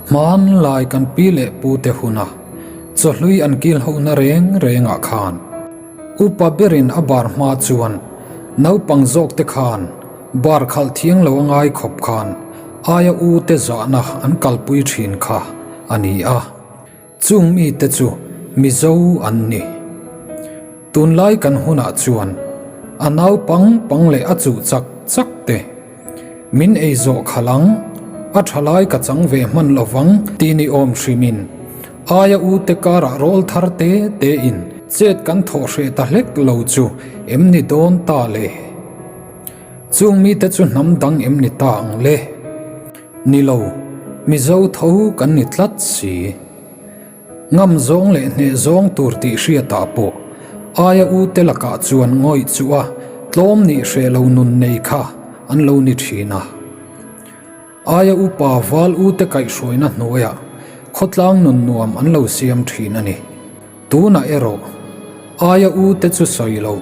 Hmanlai kan pi leh pute huna chawhlui an kil hohna reng rengah khan upa berin a bar hma chuan naupang zawkte khan bar khalh thiang lo a ngai khawp khan aia u te zahna an kalpui thin kha a ni a. Chung mite chu Mizo an ni. Tunlai kan hunah chuan a naupang pang leh a chuh chak chak te min ei zawh khalh ang, a tha lai ka chang ve hman lo vang tih ni awm hrimin aia u te karah rawl thar te te in chet kan thawh hreh ta hlek lo chu em ni dawn ta le? Chung mite chu hnam dang em ni ta ang le? Ni lo, Mizo tho kan ni tlat si. Ngam zawng leh hneh zawng tur tih hriatah pawh aia u te lakah chuan ngawih chu a tlawm nih hreh lo nun nei kha an lo ni thin a. Aia upa val u te kaihhruaina hnuaiah khawtlang nun nuam an lo siam thin a ni. Tunah erawh aia u te chu sawi lo,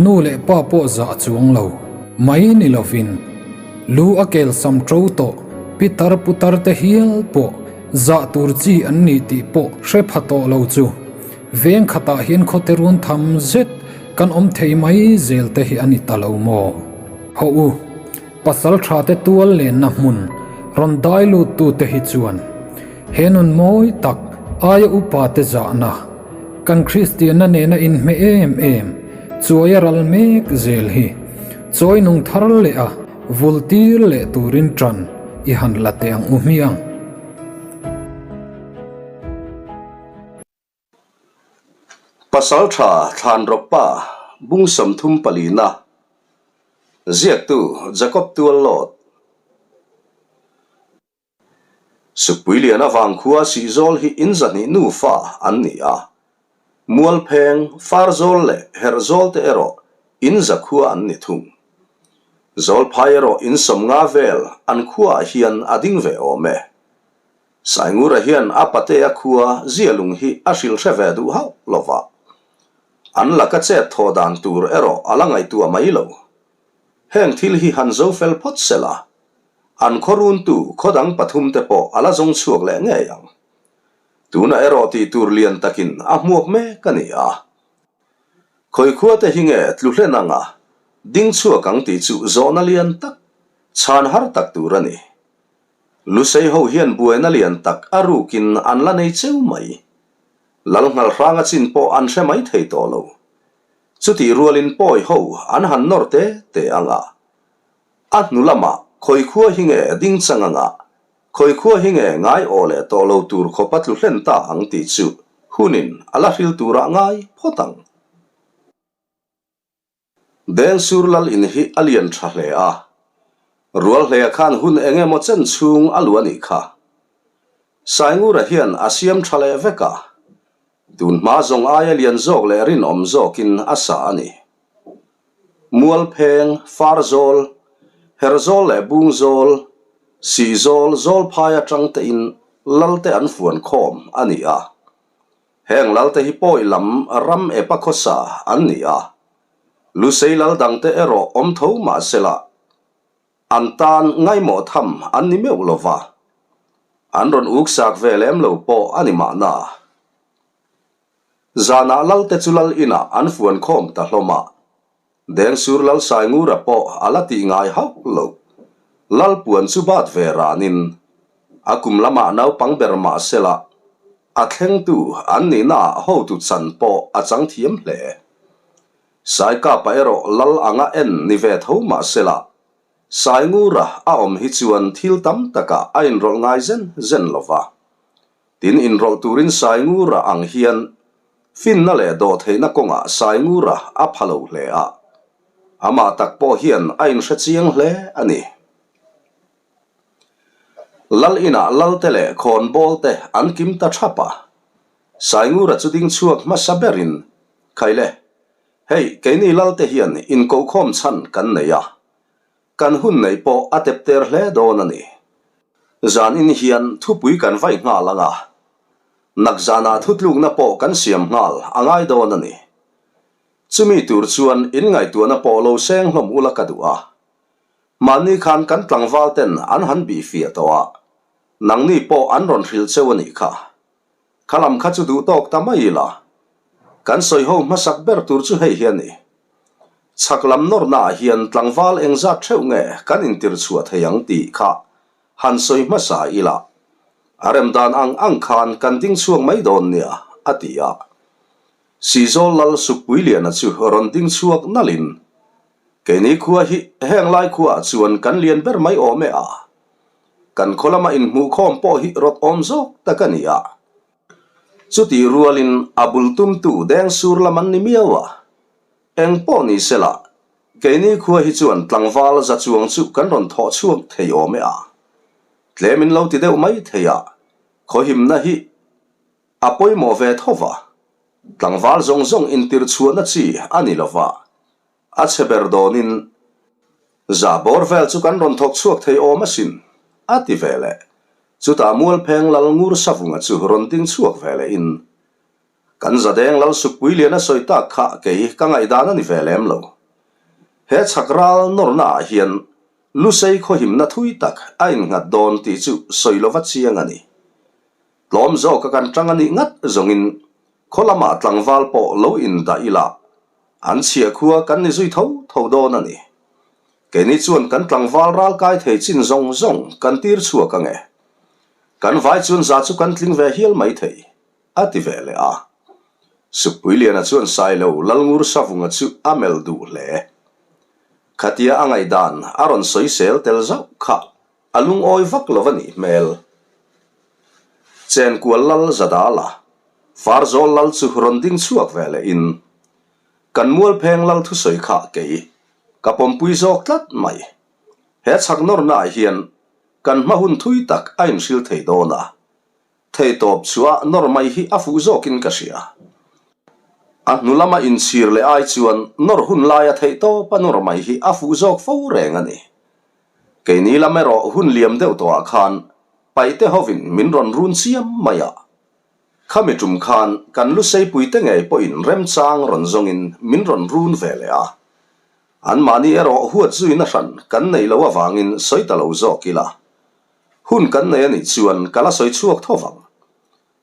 nu leh pa pawh zah chuang lo mai ni lovin lu a kel sam ṭo tawh pitar putar te hial pawh zah tur chi an ni tih pawh hre pha tawh lo chu veng khatah hian khawte run tham zet kan awm thei mai zel te hi a ni ta lo maw? Hawh u, pasal tha te tual lenna hmun rawn dai lut tu te hi chuan He nun mawi tak aia upa te zahna, kan Kristianna nena inhmeh em em, chuai a ral mek zel hi chawi nung thar leh a vul tir leh turin ṭan i han la teh ang u hmiang. Pasalṭha Thlanrawkpa bung 34na ziaktu Jacob Tuallawt. Sukpui lian avang khua Sihzawl hi in zahnih nufa an ni a, Mualpheng, Farzawl leh Herhzawl te erawh in za khua an ni thung. Zawlphai erawh in 50 vel an khuaah hian a ding ve awm e. Saingura hian a patea khua Zialung hi a hrilh hre ve duh hauh lo va, an laka chet thaw dan tur erawh a la ngaihtuah mai lo. Heng thil hi han zo fel phawt se la, An khaw runtu khaw dang pathum te pawh a la zawng chhuak leh ngei ang. Tunah erawh tih tur lian takin a hmuak mek a ni a. Khawi khua te hi nge tlu hlen anga ding chhuak ang tih chu zawhna lian tak, chhan har tak tur a ni. Lusei ho hian buaina lian tak a rukin an la nei cheu mai. Lal nghalhranga chin pawh an hre mai thei tawh lo. Chutih rualin pawi ho an han nawr te te anga A hnu lamah khawi khua hi nge ding chang anga, khawi khua hi nge ngai aw leh tawh lo tur khawp a tlu hlen ta ang tih chu hunin a la hril turah ngai phawt ang. Dengsur lal in hi a lian tha hle a, Rualhleia khan hun eng emaw chen chhung a luh a nih kha. Saingura hian a siam tha leh vek a, tun hma zawng aia lian zawk leh rinawm zawkin a sa a ni. Mualpheng, Farzawl, Herzawl leh Bungzawl, Sihzawl, Zawlphai atang tein Lalte an fuan khawm a ni a. Heng Lalte hi pawi lam ram epa khawsa an ni a. Lusei Lal dangte erawh awm tho mah sela an tan ngaimawh tham an ni meuh lo va, an rawn uksak ve lem lo pawh a ni mahna. Zanah Lalte chu Lal inah an fuan khawm ta hlawm a, Dengsur Lal Saingura pawh a la tih ngai hauh lo. Lal puan chu bat ve ranin a kum lamah naupang ber mah sela a thlengtu an nihnaah hotu chan pawh a chang thiam hle. Saikapa erawh Lal anga en ni ve tho mah sela Saingura a awm hi chuan thil tam takah a inrawlh ngai zen zen lo va. Tin, inrawlh turin Saingura ang hian finna leh dawhtheihna kawngah Saingura a pha lo hle a, amah tak pawh hian a inhre chiang hle a ni. Lal inah Lalte leh khawnbawl te an kim ta thap a, Saingura chu ding chhuak hmasa berin, Khaile, hei keini Lalte hian inkohkhawm chhan kan nei a, Kan hun neih pawh a tep ter hle dawn a ni. Zan in hian thupui kan vaih nghal ang a, nak zanah thutlukna pawh kan siam nghal a ngai dawn a ni. Chumi tur chuan in ngaihtuahna pawh lo seng hlawm ula ka duh a. Mahni khan kan tlangval ten an han bih fiah tawh a. Nangni pawh an rawn hrilh cheu a nih kha. Kha lam kha chu duh tawk ta mai ila. Kan sawi ho hmasak ber tur chu hei hi a ni. Chhak lam nawrnaah hian tlangval engzat theuh nge kan intir chhuah thei ang tih kha han sawi hmasa ila. A rem dan ang ang khan kan ding chhuak mai dawn nia, a ti a. Sizawl Lal Sukpuiliana chu rawn ding chhuak nalhin, Keini khua hi heng lai khuaah chuan kan lian ber mai awm e a. Kan khaw lama inhmuhkhawm pawh hi rawt awm zawk tak a ni a. Chutih rualin a bul tumtu deng sur lam an ni miau a. Eng pawh ni sela, keini khua hi chuan tlangval za chuang chu kan rawn thawh chhuak thei awm e a. Tlem in lo ti deuh mai thei a, khawhimna hi a pawimawh ve tho va. Tlangval zawng zawng intir chhuahna chi a ni lo va. A chhe ber dawnin za bawr vel chu kan rawn thawk chhuak thei awm asin, a ti ve leh. Chutah Mualpheng Lal Ngur Savunga chu rawn ding chhuak ve lehin, Kan Zadeng Lal Sukpui Lian a sawi tak kha kei ka ngaihdan a ni ve lem lo. He chhak ral nawrna ah hian Lusei khawhimna thui tak a innghat dawn tih chu sawi lova chiang a ni. Tlawm zawka kan tang a nih ngat zawngin khaw lamah tlangval pawh lo indah ila an chhia khua kan ni zui tho tho dawn a ni. Keini chuan kan tlangval ral kai thei chin zawng zawng kan tir chhuak ang e. Kan vai chuan za chu kan tling ve hial mai thei, a ti ve leh a. Sukpuiliana chuan Sailo Lalngur Savunga chu a melh duh hle. Khatia a ngaihdan a rawn sawisel tel zauh kha A lungawi vak lo a nih hmel. Chenkual lal Zadala, Farzawl lal chu rawn ding chhuak ve leh in, Kan Mualpheng lal thusawi kha kei ka pawmpui zawk tlat mai. He chhak nawrnaah hian kan hma hun thui tak a inhril thei dawn a, Theihtawp chhuah nawr mai hi a fuh zawkin ka hria. A hnu lama inchhir leh ai chuan nawr hun laia theihtawpa nawr mai hi a fuh zawk fo reng a ni. Keini lam erawh hun liam deuh tawhah khan paihte hovin min rawn run chiam mai a. Khami tum khan kan luseipuite ngei pawhin remchang rawn zawngin min rawn run ve leh a. Anmahni erawh huat zuina hran kan neih loh avangin sawi ta lo zawk ila. Hun kan nei a nih chuan ka la sawi chhuak tho vang.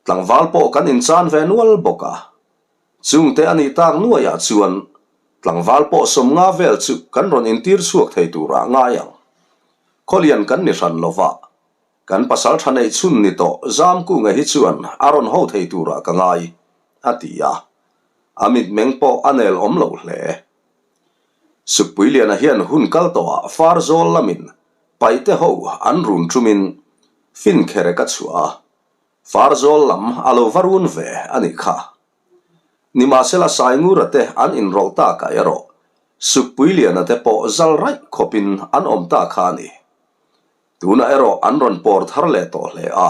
Tlangval pawh kan inchan ve nual bawk a. Chungte a nih tak nuaiah chuan tlangval pawh sawmnga vel chu kan rawn intir chhuak thei turah ngai ang. Khawlian kan ni hran lo va, kan pasal tha neih chhun ni tawh Zamkunga hi chuan a rawn ho thei turah ka ngai, a ti a. A mitmeng pawh a nel awm lo hle. Sukpuiliana hian hun kal tawhah Farzawl lamin Paihte ho an run ṭumin Finkherek a chhuah a, Farzawl lam a lo va run ve a nih kha. Nimahsela Saingura te an inrawlh takah erawh Sukpuiliana te pawh zal raih khawpin an awm ta kha a ni. Tunah erawh an rawn pawr thar leh tawh hle a.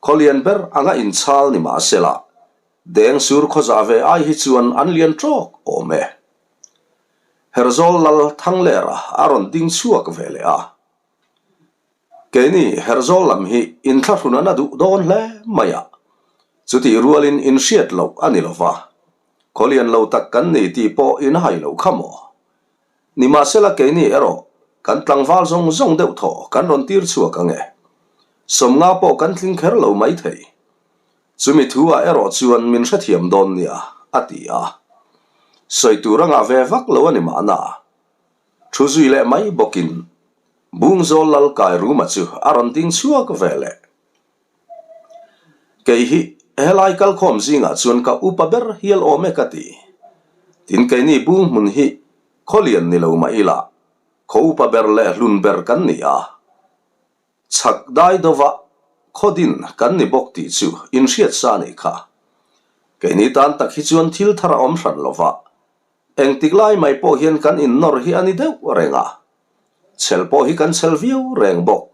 Khawlian ber anga inchhal ni mahsela Deng sur khawzah ve ai hi chuan an lian ṭawk awm e. Herzawl lal Thanglera a rawn ding chhuak ve leh a. Keini Herzawl lam hi inthlahrun an a duh dawn hle mai a, chutih rualin inhriat loh a ni lo va, khawlian lo tak kan ni tih pawh in hai loh kha maw? Nimahsela keini erawh kan tlangval zawng zawng deuh thaw kan rawn tir chhuak ang e. Sawmnga pawh kan tling kher lo maithei. Chumi thu ah erawh chuan min hrethiam dawn nia, a ti a. Sawi tur a ngah ve vak lo a ni mahna. Thu zui leh mai bawkin Bungzawl Lal Kai Ruma chu a rawn ding chhuak ve leh. Kei hi helai kalkhawm zingah chuan ka upa ber hial awm e ka ti. Tin keini bung hmun hi khawlian ni lo mah ila, khaw upa ber leh hlun ber kan ni a. Chhak dai dova khaw din kan ni bawk tih chu inhriat sa a nih kha. Keini tan tak hi chuan thil thar a awm hran lo va, engtik lai mai pawh hian kan innawr hi a ni deuh reng a, chhel pawh hi kan chhel viau reng bawk.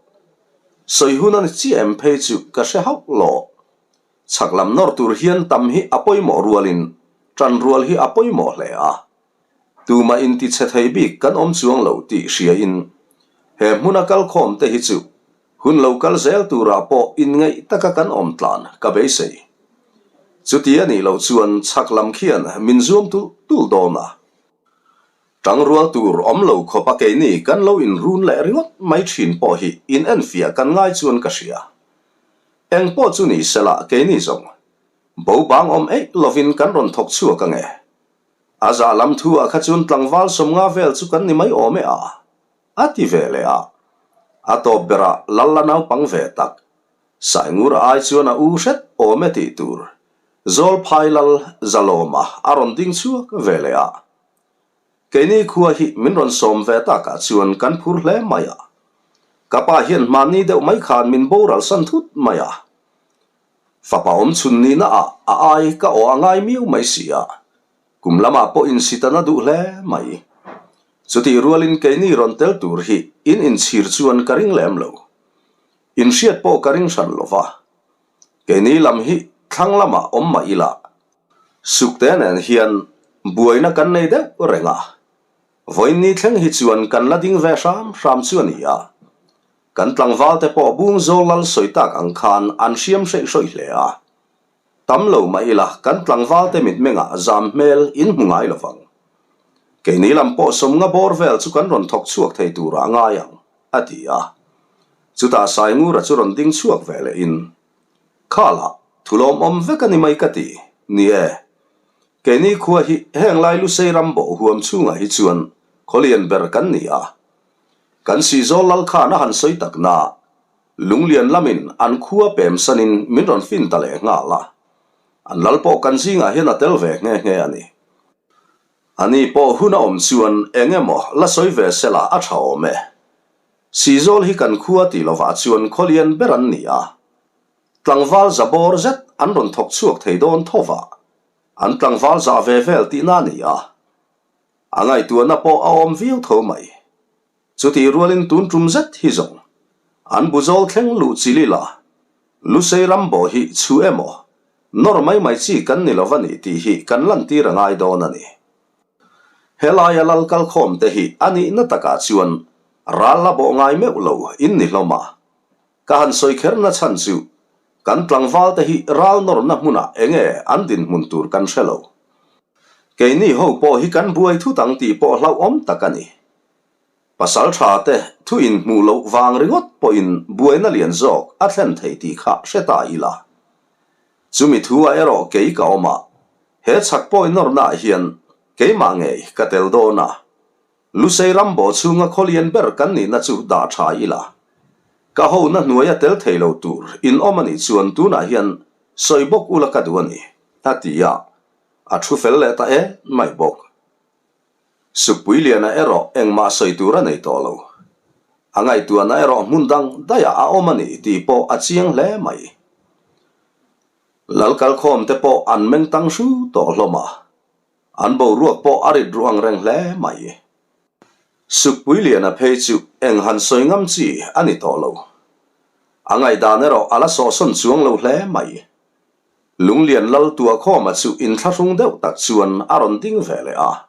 Sawi hun a ni chiah em phei chu ka hre hauh lo. Chhak lam nawr tur hian tam hi a pawimawh rualin tan rual hi a pawimawh hle a. Tumah intichhe thei bik kan awm chuang lo tih hriain he hmuna kalkhawm te hi chu hun lo kal zel turah pawh inngeih taka kan awm tlan ka beisei. Chuti a nih loh chuan chhak lam khian min zuam tulh tulh dawn a. Tangrual tur awm lo khawpa keini kan lo inrun leh ringawt mai thin pawh hi in enfiah kan ngai chuan ka hria. Eng pawh chu ni sela keini zawng bo bang awm eih lovin kan rawn thawk chhuak ange. A zah lam thu ah kha chuan tlangval sawmnga vel chu kan ni mai awm e a, a ti ve leh a. A tawp berah lal la naupang ve tak Saingura ai chuan a u hret awm e tih tur Zawlphai lal Zalawma a rawn ding chhuak ve leh a. Keini khua hi min rawn sawm ve takah chuan kan phur hle mai a. Ka pa hian hmanni deuh mai khan min boral san thut mai a. Fapa awm chhun nihna ah a ai ka aw a ngai miau mai si a. Kum lamah pawh insitana duh hle mai. Chutih rualin keini rawn tel tur hi in inchhir chuan ka ring lem lo. Inhriat pawh ka ring hran lo va. Keini lam hi thlang lamah awm mah ila Sukte nen hian buaina kan nei deuh reng a, vawiinni thleng hi chuan kan la ding ve hram hram chu a ni a. Kan tlangvalte pawh bung zawl lal sawi tak ang khan an hriam hreih hrawih hle a. Tam lo mah ila kan tlangvalte mitmengah zam hmel in hmu ngai lo vang. Keini lam pawh sawmnga bawr vel chu kan rawn thawk chhuak thei turah a ngai ang, a ti a. Chutah Saingura chu rawn ding chhuak ve lehin, Khalah, thulawmawm vek a ni mai ka ti. Ni e. Keini khua hi heng lai Lusei ram bawh huam chhungah hi chuan khawlian ber kan ni a. Kan Sihzawl lal khan a han sawi tak na, Lunglian lamin an khua pem sanin min rawn fin ta leh nghal a. An lal pawh kan zingah hian a tel ve nghe nghe a ni. Ani pawh hun a awm chuan eng emaw la sawi ve sela a tha awm e. Sihzawl hi kan khua tih lovah chuan khawlian ber an ni a, tlangval za bawr zet an rawn thawk chhuak thei dawn tho va, an tlangval zah ve vel tihna a ni a. A ngaihtuahna pawh a awm viau tho mai. Chutih rualin tun tum zet hi zawng an buzawl thleng luh chil ila, Lusei ram bawh hi chhu emaw, nawr mai mai chi kan ni lova ni tih hi kan lantir a ngai dawn a ni. Helaia lal kalkhawm te hi a nihna takah chuan ral la bawh ngai meuh lo in ni hlawm a. Ka han sawi kherna chhan chu kan tlangval te hi ral nawrna hmunah enge an dinhmun tur kan hre lo. Keini ho pawh hi kan buai thut ang tih pawh hlauhawm tak a ni. Pasal tha te thu inhmuh loh vang ringawt pawhin buaina lian zawk a thlen thei tih kha hre ta ila. Chumi thu ah erawh kei ka awm a, he chhak pawi nawrna ah hian keimah ngei ka tel dawn a. Lusei ram bawh chhunga khawlian ber kan nihna chu dah tha ila. Ka hona hnuaia tel thei lo tur in awm a nih chuan tunah hian sawi bawk ula ka duh a ni, a ti a, a thu fel leh ta em mai bawk. Sukpui Liana erawh engmah sawi tur a nei tawh lo. A ngaihtuahna erawh hmun dang daihah a awm a ni tih pawh a chiang hle mai. Lal kalkhawm te pawh an meng tang hru tawh hlawm a, an boruak pawh a rit ruh ang reng hle mai. Sukpui Liana phei chu eng han sawi ngam chi a ni tawh lo. A ngaihdan erawh a la sawhsawn chuang lo hle mai. Lunglian lal Tuakhawma chu inthlahrung deuh tak chuan a rawn ding ve leh a.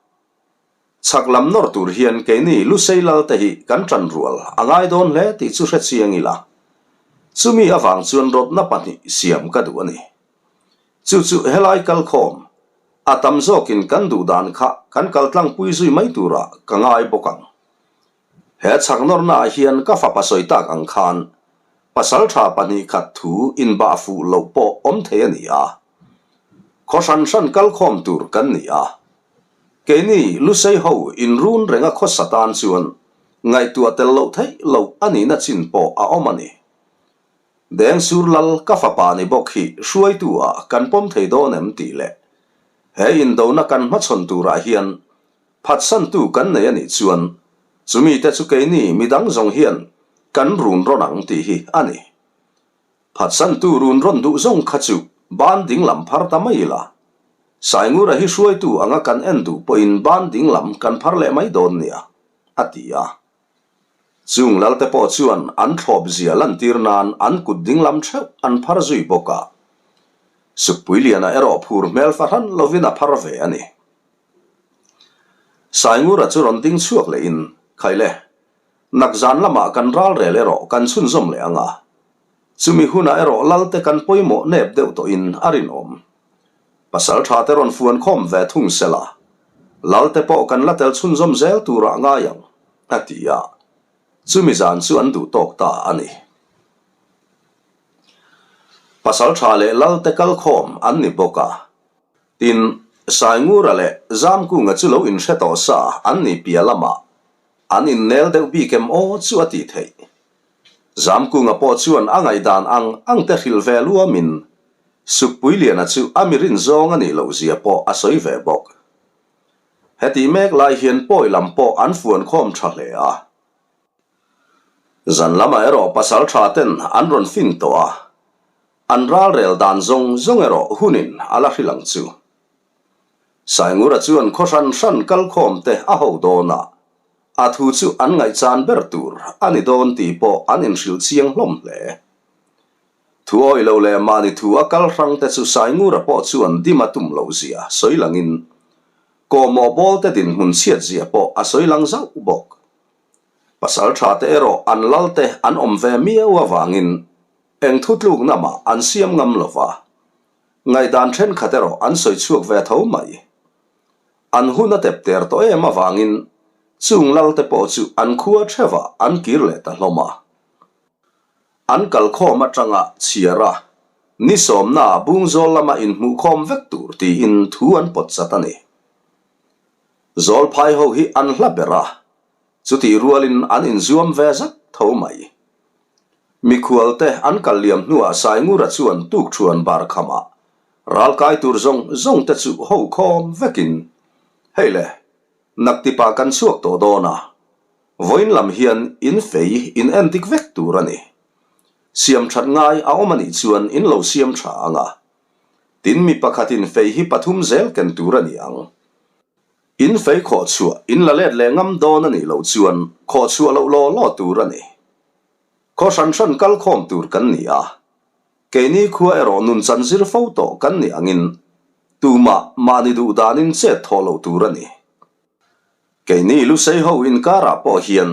Chhak lam nawr tur hian keini Lusei lal te hi kan ṭan rual a ngai dawn hle tih chu hre chiang ila. Chumi avang chuan rawtna pahnih siam ka duh a ni. Chu chu helai kalkhawm a tam zawkin kan duh dan kha kan kaltlangpui zui mai turah ka ngai bawk ang. He chhak nawrnaah hian ka fapa sawi tak ang khan pasal tha 2 khat thu inbah fuh loh pawh awm thei a ni a. Khaw hran hran kalkhawm tur kan ni a. Keini Lusei ho inrun renga khawsa tan chuan ngaihtuah tel loh theih loh a nihna chin pawh a awm a ni. Dengsur lal ka fapa ni bawk hi hruaitu ah kan pawm thei dawn em tih leh he indona kan hmachhawn turah hian Phatsantu kan nei a nih chuan chumi te chu keini midang zawng hian kan run rawn ang tih hi a ni. Phatsantu run rawn duh zawng kha chu ban dinglam phar ta mai ila. Saingura hi hruaitu anga kan en duh pawhin ban dinglam kan phar leh mai dawn nia, a ti a. Chung lalte pawh chuan an thlawp zia lantir nan an kut dinglam theuh an phar zui bawk a. Sukpuiliana erawh phur hmel fahran lovin a phar ve a ni. Saingura chu rawn ding chhuak lehin, Khaile, nak zan lamah kan ral rel erawh kan chhunzawm leh ang a. Chumi hunah erawh Lalte kan pawimawh nep deuh tawhin a rinawm. Pasal tha te rawn fuan khawm ve thung sela. Lalte pawh kan la tel chhunzawm zel turah ngai ang, a ti a. Chumi zan chu an duh tawk ta a ni. Pasal tha leh Lalte kalkhawm an ni bawk a. Tin, Saingura leh Zamkunga chu lo inhre tawh sa an ni piah lamah an innel deuh bik em aw chu a tih theih. Zamkunga pawh chuan a ngaihdan ang ang te hrilh ve luamin Sukpuiliana chu a mi rin zawng a nih loh zia pawh a sawi ve bawk. Hetih mek lai hian pawi lam pawh an fuan khawm tha hle a. Zan lamah erawh pasal tha ten an rawn fin tawh a, an ralrel dan zawng zawng erawh hunin a la hrilh ang chu. Saingura chuan khaw hran hran kalkhawm te a ho dawn a, a thu chu an ngaihchan ber tur a ni dawn tih pawh an inhrilh chiang hlawm hle. Thu awih lo leh mahni thu a kal hrang te chu Saingura pawh chuan dim a tum loh zia sawi langin kawhmawh bawl te dinhmun chhiat zia pawh a sawi lang zauh bawk. Pasal tha te erawh an lal te an awm ve miau avangin eng thu tlukna mah an siam ngam lo va, ngaihdan thenkhat erawh an sawi chhuak ve tho mai. An hun a tep ter tawh em avangin chung lal te pawh chu an khua theuhah an kir leh ta hlawm a. An kalkhawm atanga chhiar a, ni sawmnaah Bungzawl lama inhmuhkhawm vek tur tiin thu an pawt chat a ni. Zawlphai ho hi an hla ber a, chutih rualin an inzuam ve zat tho mai. Mikhualte an kal liam hnuah Saingura chuan tukṭhuan bar khamah ralkai tur zawng zawng te chu ho khawm vekin, Hei le, naktipah kan chhuak tawh dawn a, Vawiin lam hian in fei in en dik vek tur a ni. Siam that ngai a awm a nih chuan in lo siam tha ang a. Tin mi pakhatin fei hi pathum zel ken tur a ni ang. In fei khawh chhuah in la let leh ngam dawn a nih loh chuan khawh chhuah loh law law tur a ni. Khaw hran hran kal khawm tur kan ni a. Keini khua erawh nun chan zir fo tawh kan nih angin tumah mahni duh danin chet thawh loh tur a ni. Keini Lusei ho inkarah pawh hian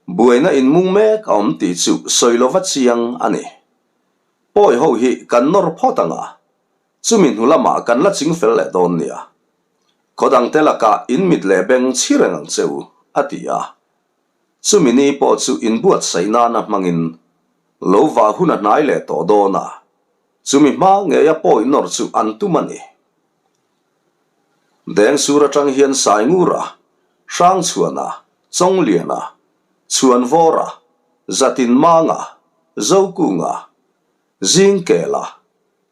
buaina inmung mek a awm tih chu sawi lova chiang a ni. Pawi ho hi kan nawr phawt ang a, chumi hnu lamah kan la ching fel leh dawn nia. Khaw dangte lakah in mit leh beng chhi reng ang che u, a ti a. Chumi ni pawh chu inbuatsaih nana hmangin lo vah hun a hnai leh tawh dawn a, chumi hma ngeia pawi nawr chu an tum a ni. Dengsur atang hian Saingura, Hrangchhuana, Chawngliana, Chhuanvawra, Zatinmanga, Zokunga, Zingkela,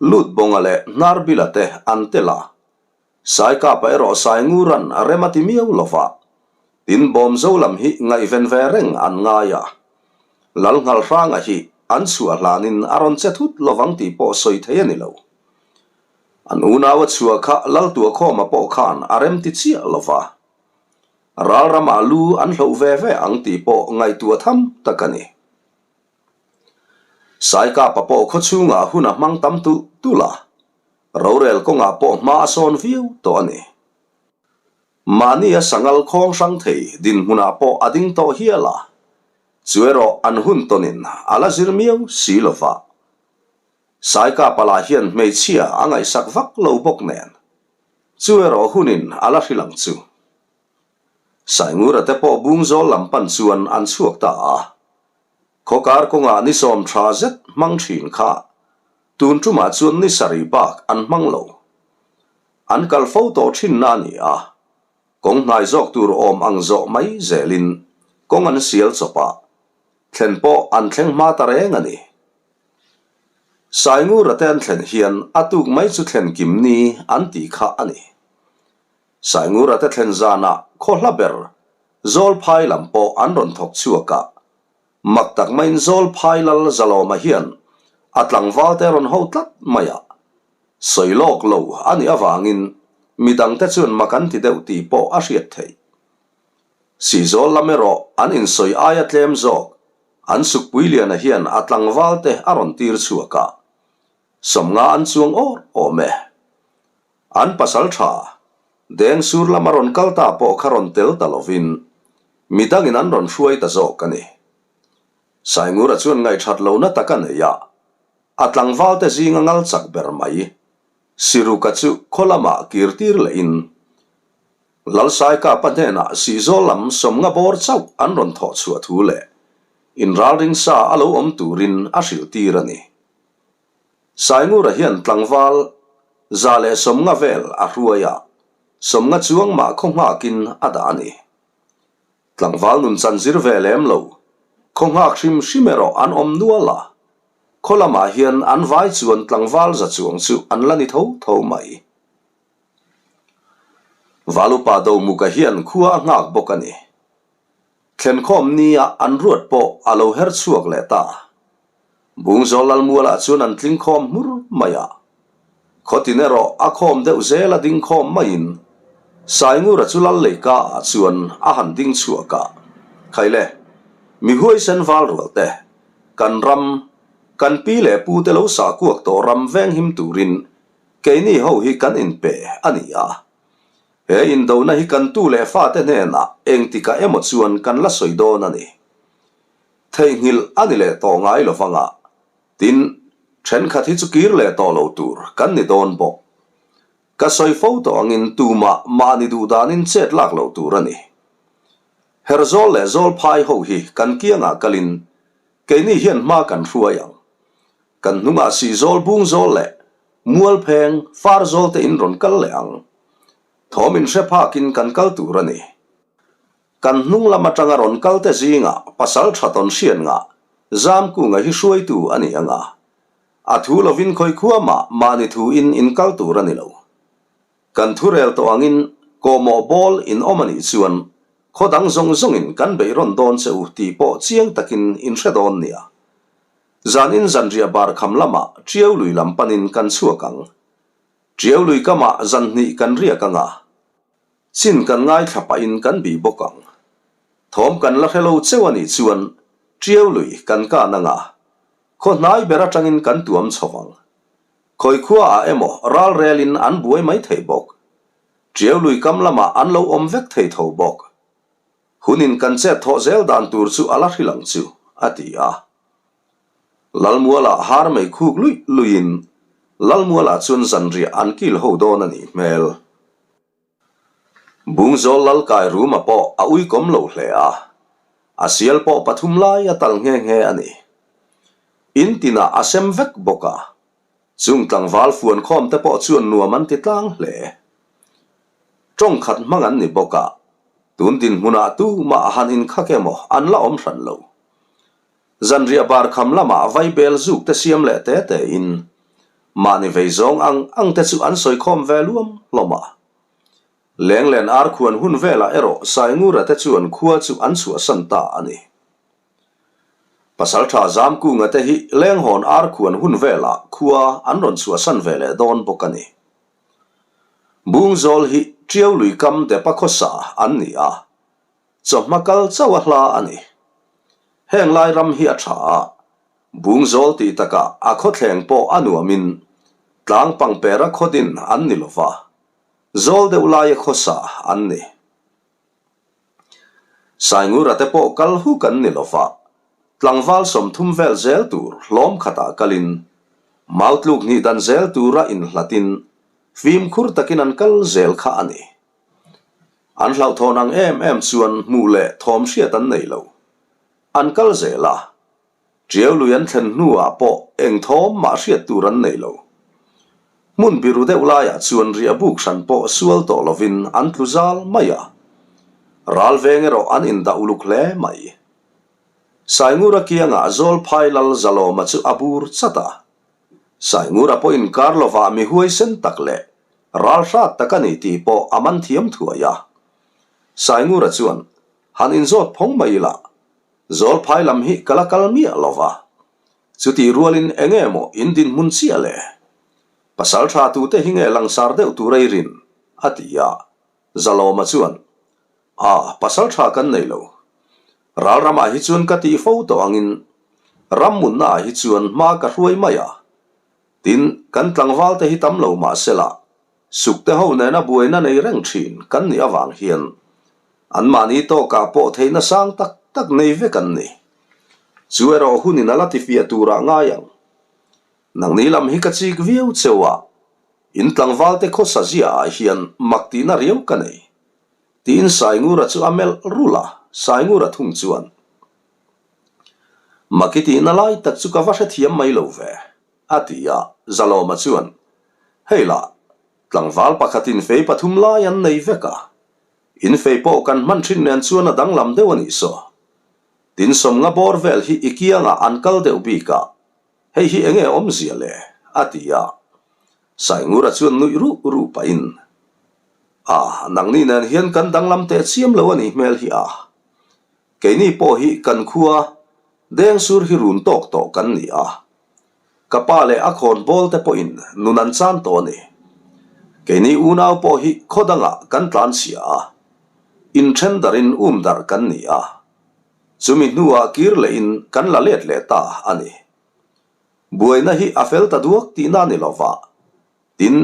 Lutbawnga leh Hnarbila te an tel a. Saikapa erawh Sainguran a rem a ti miau lo va, tin Bawmzo lam hi ngaihven ve reng an ngai a. Lalnghalhranga hi an chhuah hlanin a rawn che thut lovang tih pawh sawi thei a ni lo. An unau a chhuah kha Laltuakhawma pawh khan a rem ti chiah lo va. Ral ramah lu an hloh ve ve ang tih pawh ngaihtuah tham tak a ni. Saikapa pawh khawchhungah hun a hmang tam tulh tulh a, rorel kawngah pawh hma a sawn viau tawh a ni. Mahni a sangal khawng hrang thei dinhmunah pawh a ding tawh hial a, chu erawh an hun tawnin a la zir miau si lo va. Saikapa lah hian hmeichhia a ngaihsak vak lo bawk nen, chu erawh hunin a la hrilh ang chu. Saingura te pawh Bungzawl lam pan chuan an chhuak ta a. Khawkar kawngah ni sawm tha zet hmang thin kha tun tumah chuan ni sarih bak an hmang lo. An kal fo tawh thinna a ni a, kawng hnai zawk tur awm ang zawh mai zelin kawng an sial chawp a, thlen pawh an thleng hma ta reng a ni. Saingura te an thlen hian a tuk mai chu thlen kim ni an tih kha a ni. Saingura te thlen zanah khaw hla ber Zawlphai lam pawh an rawn thawk chhuak a, mak tak maiin Zawlphai lal Zalawma hian a tlangval te rawn ho tlat mai a, sawi lawk lo a nih avangin midangte chuan mak an ti deuh tih pawh a hriat theih. Sihzawl lam erawh an insawi aia tlem zawk An Sukpuiliana hian a tlangval te a rawn tir chhuak a, sawmnga an chuang awr awm e. An pasal tha, Dengsur lama rawn kal ta pawh kha rawn tel ta lovin midangin an rawn hruai ta zawk a ni. Saingura chuan ngaihthat lohna tak a nei a, a tlangval te zinga ngal chak ber mai, Siruka chu khaw lamah kir tir lehin. Lalsaikapa hnenah Sihzawl lam 50 bawr chauh an rawn thawh chhuah thu leh inralring sa a lo awm turin a hrilh tir a ni. Saingura hian tlangval 150 vel a hruai a, 50 chuang mah khaw nghakin a dah a ni. Tlangval nun chan zir ve lem lo, khaw nghak hrim hrim erawh an awm nual a, khaw lamah hian an vai chuan tlangval za chuang chu an la ni tho tho mai. Valupa Domuka hian khua a nghak bawk a ni. Thlenkhawm nia an ruat pawh a lo her chhuak leh ta. Bungzawl Lalmualah chuan an tling khawm hmur mai a. Khawtin erawh a khawm deuh zel a ding khawm maiin Saingura chu Lal Leika ah chuan a han ding chhuak a, Khaile, mi huaisen val rual te, kan ram, kan pi leh pu te lo sah kuak tawh ram venghim turin keini ho hi kan inpe a ni a. He indona hi kan tu leh fate hnenah engtikah emaw chuan kan la sawi dawn a ni. Theihnghilh a ni leh tawh ngai lo vang a, tin, thenkhat hi chu kir leh tawh lo tur kan ni dawn bawk. Ka sawi fo tawh angin tumah mahni duh danin chet lak loh tur a ni. Herzawl leh Zawlphai ho hi kan kiangah kalin keini hian hma kan hruai ang. Kan hnungah Sihzawl Bungzawl leh Mualpheng Farzawl te in rawn kal leh ang. Thawm inhre phakin kan kal tur a ni. Kan hnung lam atanga rawn kal te zingah pasal tha tawn hriat ngah Zamkunga hi hruaitu a ni ang a. A thu lovin khawi khua mah mahni thu in in kal tur a ni lo. Kan thu rel tawh angin kawhmawh bawl in awm a nih chuan khaw dang zawng zawngin kan beih rawn dawn che u tih pawh chiang takin in hre dawn nia. Zan in zanriah bar kham lamah Tiau lui lam panin kan chhuak ang. Tiau lui kamah zan hnih kan riak ang a. Chin kan ngaithla pahin kan bih bawk ang. Thawm kan la hre lo cheu a nih chuan Tiau lui kan kan ang a, khaw hnai ber atangin kan tuam chho ang. Khawi khua ah emaw ral relin an buai mai thei bawk. Tiau lui kam lamah an lo awm vek thei tho bawk. Hunin kan chet thawh zel dan tur chu a la hrilh ang chu, a ti a. Lalmualah har mei khuk luih luihin Lalmualah chuan zanriah an kil ho dawn a nih hmel. Bungzawl Lalkai Ruma pawh a uikawm lo hle a, a sial pawh pathum lai a tal nghe nghe a ni. In tinah a sem vek bawk a, chung tlangval fuan khawm te pawh chuan nuam an ti tlang hle. Tawng khat hmang an ni bawk a, tun dinhmunah tumah han inkhak emaw an la awm hran lo. Zanriah bar kham lamah vaibel zuk te siam leh te te in mahni vei zawng ang ang te chu an sawi khawm ve luam hlawm a. Lenglen ar khuan hun velah erawh Saingura te chuan khua chu an chhuahsan ta a ni. Pasaltha Zamkunga te hi Lenghawn ar khuan hun velah khua an rawn chhuahsan ve leh dawn bawk a ni. Bungzawl hi Tiau lui kam depa khawsa an ni a. Chawhma kal chauh a hla a ni. Heng lai ram hi a tha a, Bungzawl tih takah a khawthleng pawh a nuamin tlang pangpera khawdin an ni lo va, zawl deuh laia khawsa an ni. Saingura te pawh kal huk an ni lo va, tlangval 30 vel zel tur hlawm khatah kalin mautluk hnih dan zel tura inhlatin fimkhur takin an kal zel kha a ni. An hlauhthawn ang em em chuan hmuh leh thawm hriat an nei lo. An kal zel a, Tiau lui an thlen hnuah pawh eng thawm mah hriat tur an nei lo. Hmun biru deuh laiah chuan riah buk hran pawh sual tawh lovin an tlu zal mai a. Ral veng erawh an indah uluk hle mai. Saingura kiangah Zawlphai Lal Zalawma chu a bur chat a. Saingura pawhin kar lovah mi huaisen tak leh Ral hrat tak a ni tih pawh a man thiam thuai a. Saingura chuan, Han inzawt phawng mai ila, Zawlphai lam hi ka la kal miah lo va. Chutih rualin eng nge maw in dinhmun chiah le? Pasal tha tute hi nge langsar deuh tur a i rin? a ti a. Zalawma chuan, A, pasal tha kan nei lo. Ral ramah hi chuan ka tih fo tawh angin ram munnaah hi chuan hma ka hruai mai a. Tin, kan tlangval te hi tam lo mah sela, sukte ho nena buaina nei reng thin kan nih avang hian anmahni tawkah pawh theihna sang tak tak nei vek an ni. Chu erawh hunin a la tifiah turah ngai ang. Nangni lam hi ka chik viau cheu a, in tlangval te khawsa ziaah hian mak tihna riau ka nei. Tiin Saingura chu a melh rulh a, Saingura thung chuan, Maki tihna lai tak chu ka va hrethiam mai lo ve, a ti a, Zalawma chuan, Hei lah, tlangval pakhatin fei pathum lai an nei vek a, in fei pawh kan hman thin nen chuan a danglam deuh a nih saw. Tin sawmnga bawr vel hi i kiangah an kal deuh bik a, hei hi enge awmzia le? a ti a. Saingura chuan nuih ruh ruh pahin, A, nangni nen hian kan danglam teh chiam lo a nih hmel hi a. Keini pawh hi kan khua Dengsur hi run tawk tawh kan ni a. Ka pa leh a khawn bawl te pawhin nun an chan tawh a ni. Keini unau pawh hi khaw dangah kan tlan chhia a, inthen darin um darh kan ni a. Chumi hnuah kir lehin kan la let leh ta a ni. Buaina hi a fel ta duak tihna a ni lova, tin,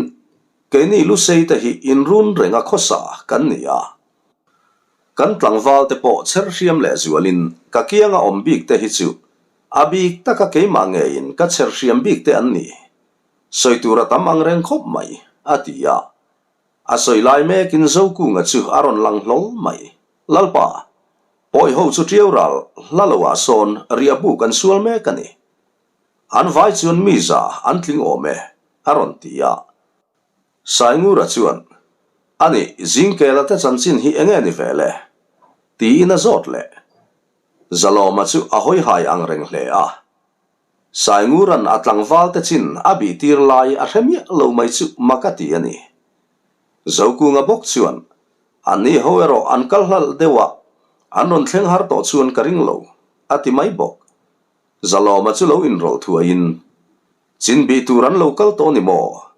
keini Lusei te hi inrun renga khawsa kan ni a. Kan tlangval te pawh chher hriam leh zualin ka kianga awm bik te hi chu a bik taka keimah ngeiin ka chher hriam bik te an ni. Sawi tur a tam ang reng khawp mai, a ti a. A sawi lai mekin Zokunga chu a rawn lang hlawl mai. Lalpa, pawi ho chu ṭiau ral hla lo ah sawn riah buk an sual mek a ni. An vai chuan mi za an tling awm e, a rawn ti a. Saingura chuan, A nih, Zingkela te chanchin hi enge ni ve le? tiin a zawt leh. Zalawma chu a hawi hai ang reng hle a. Saingura'n a tlangval te chin a bih tir lai a hre miah lo mai chu mak a ti a ni. Zokunga bawk chuan, An ni ho erawh an kal hlalh deuh a, an rawn thleng har tawh chuan ka ring lo, a ti mai bawk. Zalawma chu lo inrawlh thuaiin, Chin bih tur an lo kal tawh ni maw?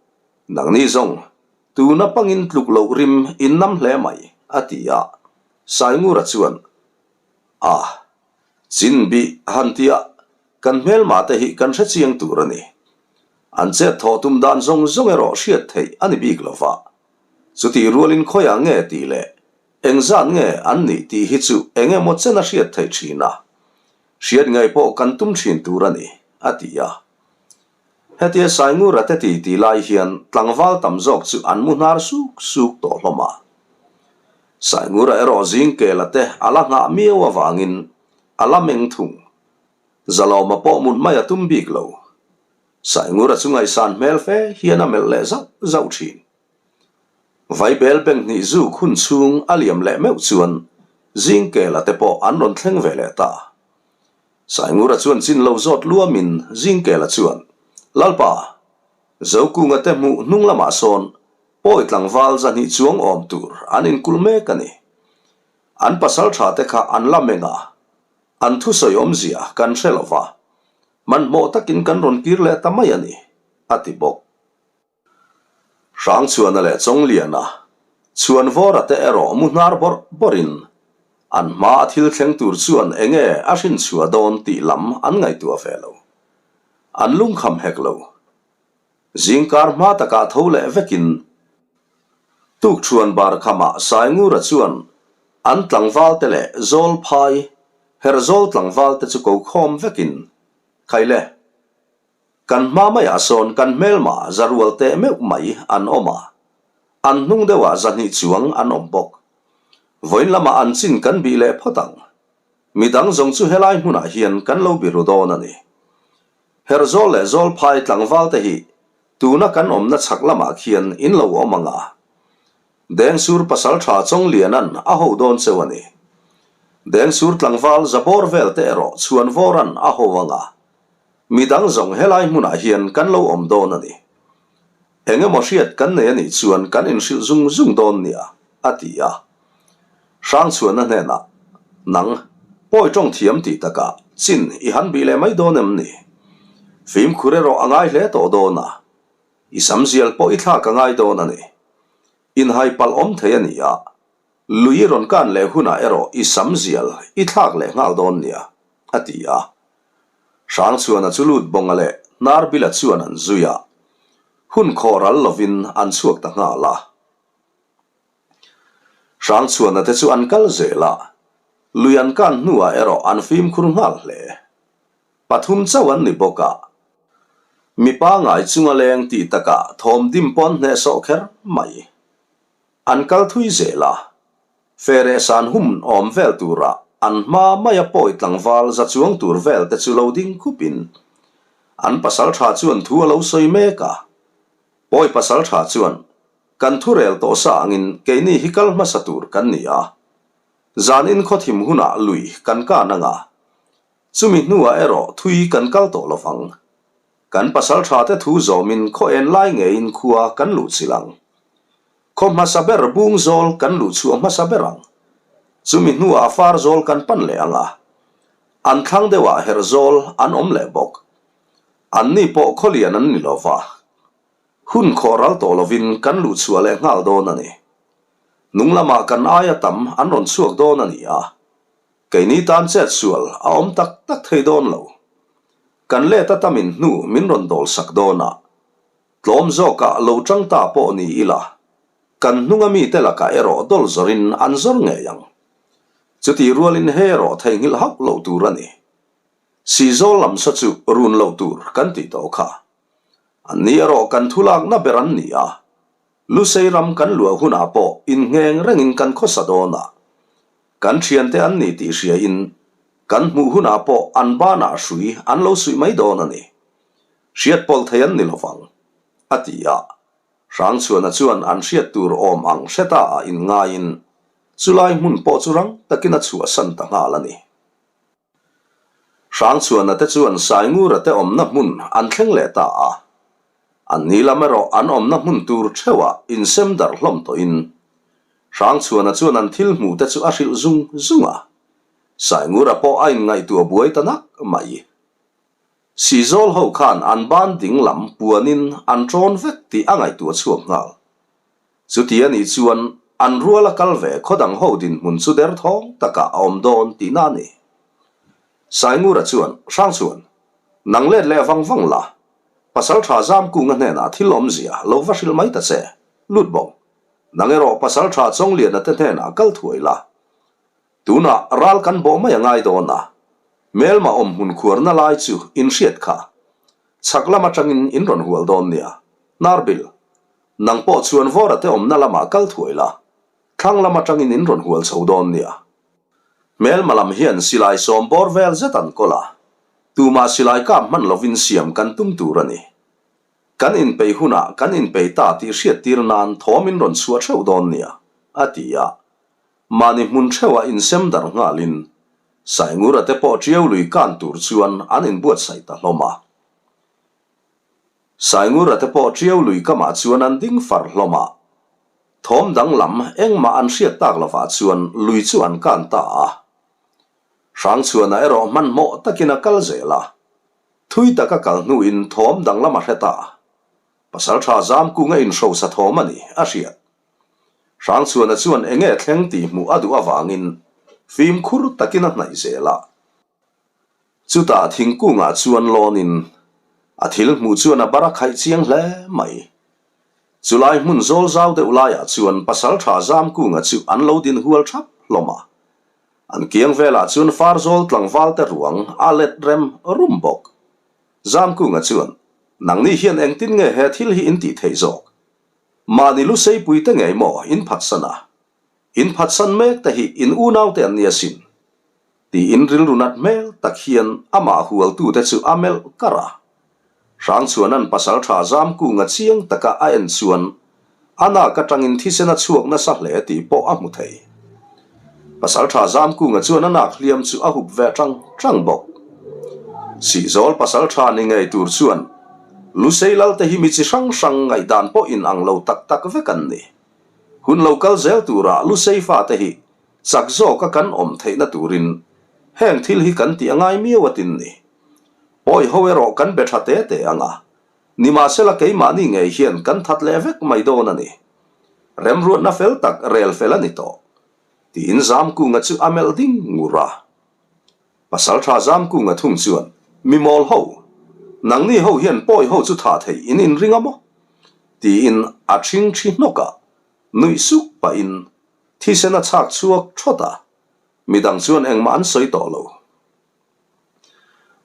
Nangni zawng, tuna pangin tluk loh rim in nam hle mai, a ti a. Saingura chuan, A, chin bih han tia kan hmelma te hi kan hre chiang tur a ni. An chet thawh tum dan zawng zawng erawh hriat theih a ni bik lo va. Chutih rualin khawiah nge tih leh engzat nge an nih tih hi chu eng emaw chen a hriat theih thin a. Hriat ngei pawh kan tum thin tur a ni, a ti a. Hetia Saingura te ti ti lai hian tlangval tam zawk chu an mu hnar suk suk tawh hlawm a. Saingura erawh zingkela te a la nghah miau avangin a la meng thung. Zalawma pawh mut mai a tum bik lo. Saingura chu ngaihsan hmel fe hian a melh leh zauh zauh thin. Vaibel bank hnih zuk hun chhung a liam leh meuh chuan Zingkela te pawh an rawn thleng ve leh ta. Saingura chuan chin lo zawt luamin Zingkela chuan, Lalpa, Zokunga te hmuh hnung lamah sawn pawi tlangval zahnih chuang awm tur an inkulh mek a ni. An pasal tha te kha an la meng a, an thusawi awmzia kan hre lo va, hmanhmawh takin kan rawn kir leh ta mai a ni, a ti bawk. Hrangchhuana leh Chawngliana, Chhuanvawra te erawh mu hnar bawrh bawrhin an hma a thil thleng tur chuan enge a hrinchhuah dawn tih lam an ngaihtuah ve lo. An lungkham hek lo. Zingkar hma takah tho leh vekin Tukchhuan bar khamah Saingura chuan an tlangval te leh Zawlphai, Herzawl tlangval te chu ko khawm vekin, Khaile! Kan hma maiah sawn kan hmelma za rual teh meuh mai an awm a, an hnung deuhah zahnih chuang an awm bawk. Vawiin lamah an chin kan bih leh phawt ang. Midang zawng chu helai hmunah hian kan lo biru dawn a ni. Herzawl leh Zawlphai tlangval te hi tuna kan awmna chhak lamah khian in lo awm ang a. Dengsur pasaltha Chawngliana'n a ho dawn cheu a ni. Dengsur tlangval Zabawr vel te erawh Chhuanvawra'n a ho ang a. Midang zawng helai hmunah hian kan lo awm dawn a ni. Eng emaw hriat kan nei a nih chuan kan inhrilh zung zung dawn nia, a ti a. Hrangchhuanna hnenah, Nang, pawi tawng thiam tih takah chin i han bih leh mai dawn em ni? Fimkhur erawh a ngai hle tawh dawn a, i samzial pawh i thlak a ngai dawn a ni. Inhai palh awm thei a ni a, lui i rawn kan leh hunah erawh i samzial i thlak leh nghal dawn nia, a ti a. Hrangchhuana chu lut bawnga leh Hnarbila chuan an zui a, hun khawh ral lovin an chhuak ta nghal a. Hrangchhuana te chu an kal zel a, lui an kan hnuah erawh an fimkhur nghal hle. Pathum chauh an ni bawk a, mipa ngai chunga leng tih takah thawm dim pawn hnehsawh kher mai. An kal thui zel a. Fereh san hum awm vel tura an hma maia pawi tlangval za chuang tur vel te chu lo ding khupin an pasaltha chuan thu a lo sawi mek a. Pawi pasaltha chuan, Kan thu rel tawh sa angin keini hi kal hmasa tur kan ni a. Zan in khawthim hunah lui kan kan anga. Chumi hnuah erawh thui kan kal tawh lovang. Kan pasaltha te thu zawmin khaw en lai ngeiin khua kan luh chilh ang. Khaw hmasa ber bung zawl kan luh chhuah hmasa ber ang. Chumi hnuah far zawl kan pan leh ang a. An thlang deuhah herh zawl an awm leh bawk. Anni pawh khaw lian an ni lo va. Hun khawh ral tawh lovin kan luh chhuah leh nghal dawn a ni. Hnung lamah kan aia tam an rawn chhuak dawn a ni a. Keini tan chet sual a awm tak tak thei dawn lo. Kan let a tamin hnu min rawn dawl sak dawn a, tlawm zawkah lo tang ta pawh ni ila, kan hnunga mite lakah erawh dawl zawrin an zawr ngei ang. Chutih rualin he erawh theihnghilh hauh loh tur a ni. Sihzawl lam sa chu run loh tur kan tih tawh kha. Anni erawh kan thulakna ber an ni a, Lusei ram kan luah hunah pawh inngheng rengin kan khawsa dawn a, kan thiante an ni tih hriain kan hmuh hunah pawh an banah hrui an lo suih mai dawn a ni. Hriat pawlh thei an ni lovang, a ti a. Hrangchhuana chuan an hriat tur awm ang hre ta ah inngaiin chulai hmun pawh chu rang takin a chhuahsan ta nghal a ni. Hrangchhuana te chuan Saingura te awmna hmun an thleng leh ta a. An ni lam erawh an awmna hmun tur theuhah insem darh hlawm tawhin Hrangchhuana chuan an thil hmuh te chu a hrilh zung zung a. Saingura pawh a inngaihtuah buai ta nak mai. Sizawl ho khan an ban ding lam puanin an ṭawn vek tih a ngaihtuah chhuak nghal. Chuti a nih chuan an rual a kal ve khaw dang ho dinhmun chu derthawng takah a awm dawn tihna a ni. Saingura chuan, Hrangchuan, nang let leh vang vang la, Pasaltha Zamkunga hnenah thil awmzia lo va hrilh mai ta che, lut bawk. Nang erawh Pasaltha Chawngliana te hnenah kal thuai la. Tunah ral kan bawh mai a ngai dawn a, hmelma awm hmun khuarna lai chu in hriat kha. Chhak lam atangin in rawn hual dawn nia, Hnarbil. Nang pawh chuan Vawra te awmna lamah kal thuai la, thlang lam atangin in rawn hual chho dawn nia. Hmelma lam hian silai sawm bawr vel zet an kawl a, tumah silai kap hman lovin siam kan tum tur a ni. Kan inpeih hunah kan inpeih ta tih hriattir nan thawm in rawn chhuah theuh dawn nia, a ti a. Mahni hmun theuhah insem darh nghalin Saingura te pawh Tiau lui kan tur chuan an inbuatsaih ta hlawm a. Saingura te pawh Tiau lui kamah chuan an ding far hlawm a. Thawm danglam engmah an hriat tak lovah chuan lui chu an kan ta a. Hrangchhuana erawh hmanhmawh takin a kal zel a. Thui taka kal hnuin thawm danglam a hre ta. Pasaltha Zamkunga inhrosa thawm a ni, a hriat. Hrangchhuana chuan enge thleng tih hmuh a duh avangin fimkhur takin a hnaih zel a. Chutah thingkungah chuan lawnin a thil hmuh chuan a bar a khaih chiang hle mai. Chulai hmun zawl zau deuh laiah chuan Pasaltha Zamkunga chu an lo din hual thap hlawm a. An kiang velah chuan Farzawl tlangvalte ruang a let rem rum bawk. Zamkunga chuan, Nangni hian engtin nge he thil hi in tih theih zawk? Mahni luseipui te ngei maw in phatsan a? In phatsan mek te hi in unau te an ni asin. Tiin rilru nat hmel tak hian amah hualtu te chu a melh kar a. Hrangchhuanan pasal tha Zamkunga chiang taka a en chuan a nak atangin thisen a chhuak nasa hle tih pawh a hmu thei. Pasal tha Zamkunga chuan a nak hliam chu a hup ve tang tang bawk. Sihzawl pasal tha ni ngei tur chuan Lusei lal te hi mi chi hrang hrang ngaihdan pawh in ang lo tak tak vek an ni. Hun lo kal zel turah Lusei fate hi chak zawka kan awm theihna turin heng thil hi kan tih a ngai miau a tin ni. Pawi ho erawh kan be tha te te ang a, nimahsela keimahni ngei hian kan that leh vek mai dawn a ni. Remruatna fel tak rel fel a ni tawh. Tiin Zamkunga chu a melh ding ngur a. Pasaltha Zamkunga thung chuan, Mi mawl ho, nangni ho hian pawi ho chu tha thei in inring a maw? Tiin a thing thi hnawk a, nuih suk pahin thisen a chhak chhuak thawt a, midang chuan engmah an sawi tawh lo.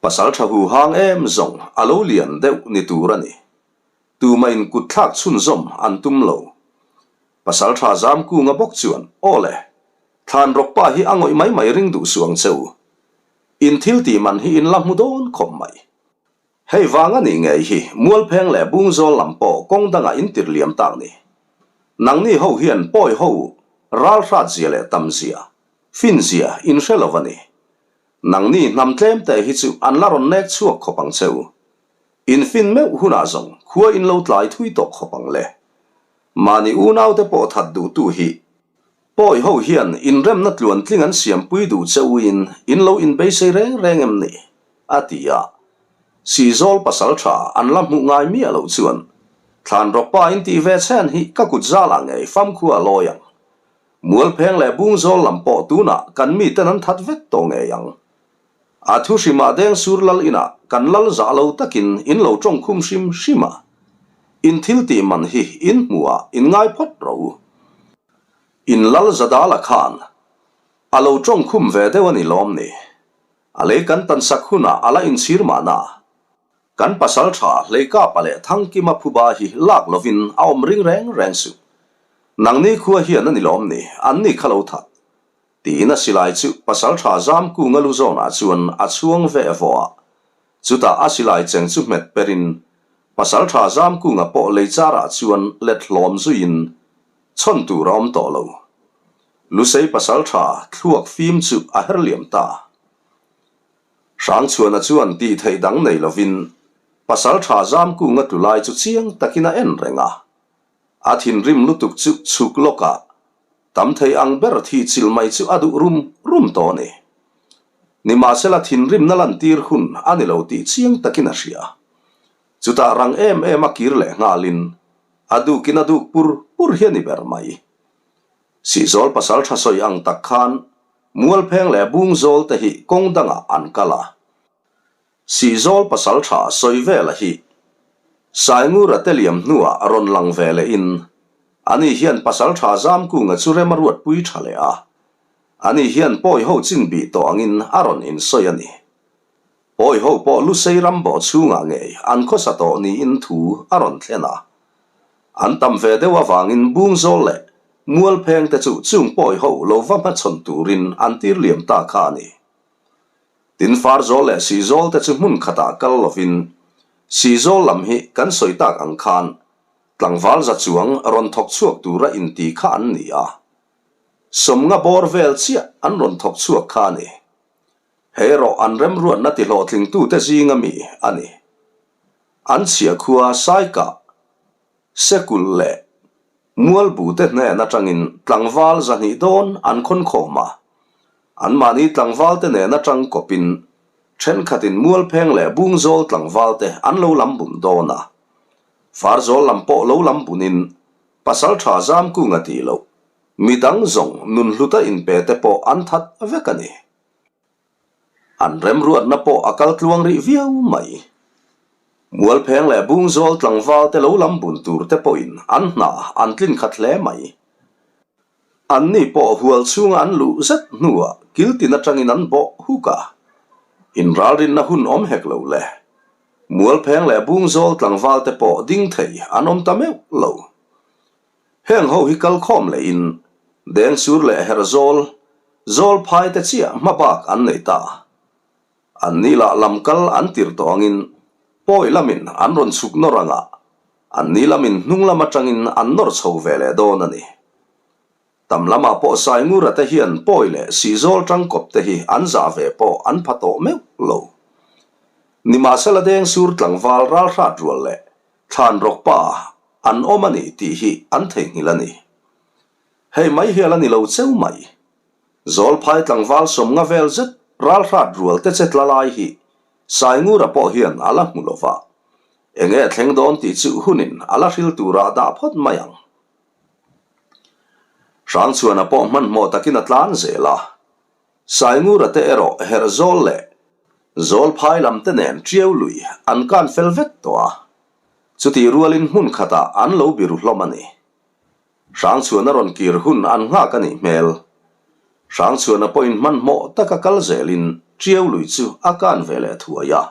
Pasaltha hu hang em zawng a lo lian deuh ni tur a ni. Tumah in kut thlak chhunzawm an tum lo. Pasaltha Zamkunga bawk chuan, Aw le! Thlanrawkpa hi a ngawih mai mai ring duh suh ang che u. In thil tih man hi in la hmu dawn khawp mai. Hei vang a nih ngei hi Mualpheng leh Bungzawl lam pawh kawng dangah in tir liam tak ni. Nangni ho hian pawi ho ral hrat zia leh tam zia, fin zia in hre lo a ni. Nangni hnam tlem te hi chu an la rawn nek chhuak khawp ang che u. In fin meuh hunah zawng khua in lo tlai thui tawh khawp ang le. Mahni unaute pawh that duhtu hi Pawi ho hian inremna tluantling an siampui duh che uin in lo inbeisei reng reng em ni? a ti a. Sihzawl pasal tha an la hmuh ngai miah loh chuan Thlanrawkpa in tih ve chhen hi ka kut zalah ngei famkhua a lawi ang. Mualpheng leh Bungzawl lam pawh tunah kan miten an that vek tawh ngei ang. A thu hrimah Dengsur lal inah kan lal zah lo takin in lo tawng khum hrim hrim a, in thil tih man hi in hmuhah in ngai phawt rawh u. In lal Zadala khan a lo tawng khum ve deuh a ni lawm ni? A lei kan tan sak hunah a la inchhir mahna. Kan pasal tha Hleikapa leh Thangkima phuba hi lak lovin a awm ring reng reng suh. Nangni khua hian a ni lawm ni? Anni kha lo that. Tiin a silai chu pasalṭha Zamkunga lu zawnah chuan a chhuang ve vawh a. Chutah a silai cheng chu hmet perin pasalṭha Zamkunga pawh lei charah chuan let hlawm zuiin chhawn tur a awm tawh lo. Lusei pasalṭha thluak fim chu a her liam ta. Hrangchhuana chuan tih theih dang nei lovin pasalṭha Zamkunga tlu lai chu chiang takin a en reng a. A thinrim lutuk chu chhuk lawkah tam thei ang ber thi chil mai chu a duh rum rum tawh a ni. Nimahsela thinrimna lantir hun a ni lo tih chiang takin a hria. Chutah rang em em a kir leh nghalin a dukin a duk pur pur hi a ni ber mai. Sihzawl pasal tha sawi ang tak khan Mualpheng leh Bungzawl te hi kawng dangah an kal a. Sihzawl pasal tha sawi vela hi Saingura te liam hnuah rawn lang ve leh in ani hian pasal tha Zamkunga chu rem a ruatpui tha leh a, ani hian pawi ho chin bih tawh angin a rawn insawi a ni. Pawi ho pawh Lusei ram bawh chhungah ngei an khawsa tawh niin thu a rawn thlen a. An tam ve deuh avangin Bungzawl leh Mualpheng te chu chung pawi ho lo va hmachhawn turin an tir liam ta kha a ni. Tin Farzawl leh Sihzawl te chu hmun khatah kal lovin Sihzawl lam hi kan sawi tak ang khan tlangval za chuang rawn thawk chhuak tura inti kha an ni a. Sawmnga bawr vel chiah an rawn thawk chhuak kha a ni. Hei erawh an remruatna tihlawhtlingtute zinga mi a ni. An chhia khua Saikah Sekulh leh Mualbute hnen atangin tlangval 200 dawn an khawnkhawm a, anmahni tlangvalte nen atang kawpin thenkhatin Mualpheng leh Bungzawl tlangvalte an lo lam bun dawn a. Farzawl lam pawh lo lam bunin Pasaltha Zamkunga tih loh midang zawng nunhluta inpe te pawh an that vek a ni. An remruatna pawh a kal tluang rih viau mai. Mualpheng leh Bungzawl tlangval te lo lam bun tur te pawhin an hna an tlin khat hle mai. Anni pawh hual chhunga an luh zet hnuah kiltin atangin an bawh huk a. Inralrinna hun awm hek lo le. Mualpheng leh Bungzawl tlangval te pawh ding thei an awm ta meuh lo. Heng ho hi kal khawm lehin Dengsur leh Herzawl, Zawlphai te chiah hma bak an nei ta. An ni lah lam kal an tir tawh angin pawi lamin an rawn chhuk nawr anga an ni lamin hnung lam atangin an nawr chho ve leh dawn a ni. Tam lamah pawh Saingura te hian pawi leh Sihzawl tangkawp te hi an zah ve pawh an pha tawh meuh lo. Nimahsela Dengsur tlangval ralhrat rual leh Thlanrawkpa an awm a ni tih hi an theihnghilh a ni. Hei mai hial a ni lo cheu mai. Zawlphai tlangval 50 vel zet ralhrat rual te che tla lai hi Saingura pawh hian a la hmu lo va. Enge thleng dawn tih chu hunin a la hril turah dah phawt mai ang. Hrangchhuana pawh hmanhmawh takin a tlan zel a. Saingura te erawh herh zawl leh Zawlphai lam te nen Tiau lui an kan fel vek tawh a, chutih rualin hmun khatah an lo biru hlawm a ni. Hrangchhuana rawn kir hun an nghak a nih hmel. Hrangchhuana pawhin hmanhmawh taka kal zelin Tiau lui chu a kan ve leh thuai a.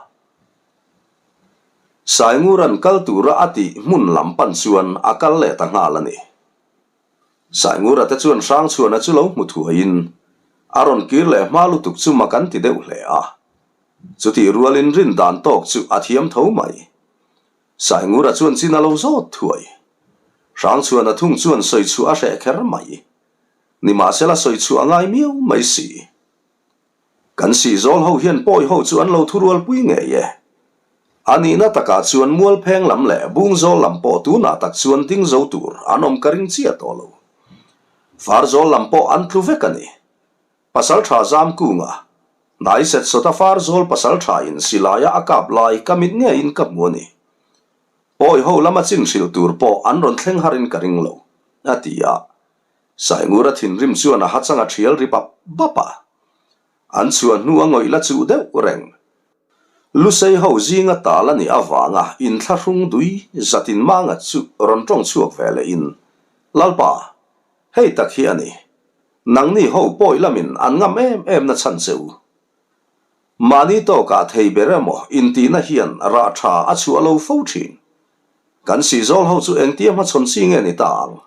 Sainguran kal tura a tih hmun lam pan chuan a kal leh ta nghal a ni. Saingura te chuan Hrangchhuana chu lo hmu thuaiin a rawn kir leh hma lutuk chu mak an ti deuh hle a. Chutih rualin rin dan tawk chu a thiam tho mai. Saingura chuan chin a lo zawt thuai. Hrangchhuana thung chuan sawi chhuah a hreh kher mai. Nimahsela sawi chhuah a ngai miau mai si. Kan sihzawl ho hian pawi ho chu an lo thurual pui ngei e. A nihna takah chuan Mualpheng lam leh Bungzawl lam pawh tunah tak chuan ding zo tur an awm ka ring chiah tawh lo. Farzawl lam pawh an tlu vek a ni. Pasaltha Zamkunga, hnai set sawta Farzawl pasaltha in silaia a kap lai ka mit ngeiin ka hmu a ni. Pawi ho lama chin hrilh tur pawh an rawn thleng harin ka ring lo, a ti a. Saingura thinrim chuan a hachang a thial ri bap bap a. An chhuah hnu a ngawih la chuh deuh reng. Lusei ho zinga tal a nih avanga inthlahrung dui zatin manga chu rawn tawng chhuak ve lehin, Lalpa, hei tak hi a ni. Nangni ho pawi lamin an ngam em em na chhan che u. Mahni tawkah thei ber emaw intihna hian rah tha a chhuah lo fo thin. Kan sihzawl ho chu engtia hmachhawn chi nge ni ta ang?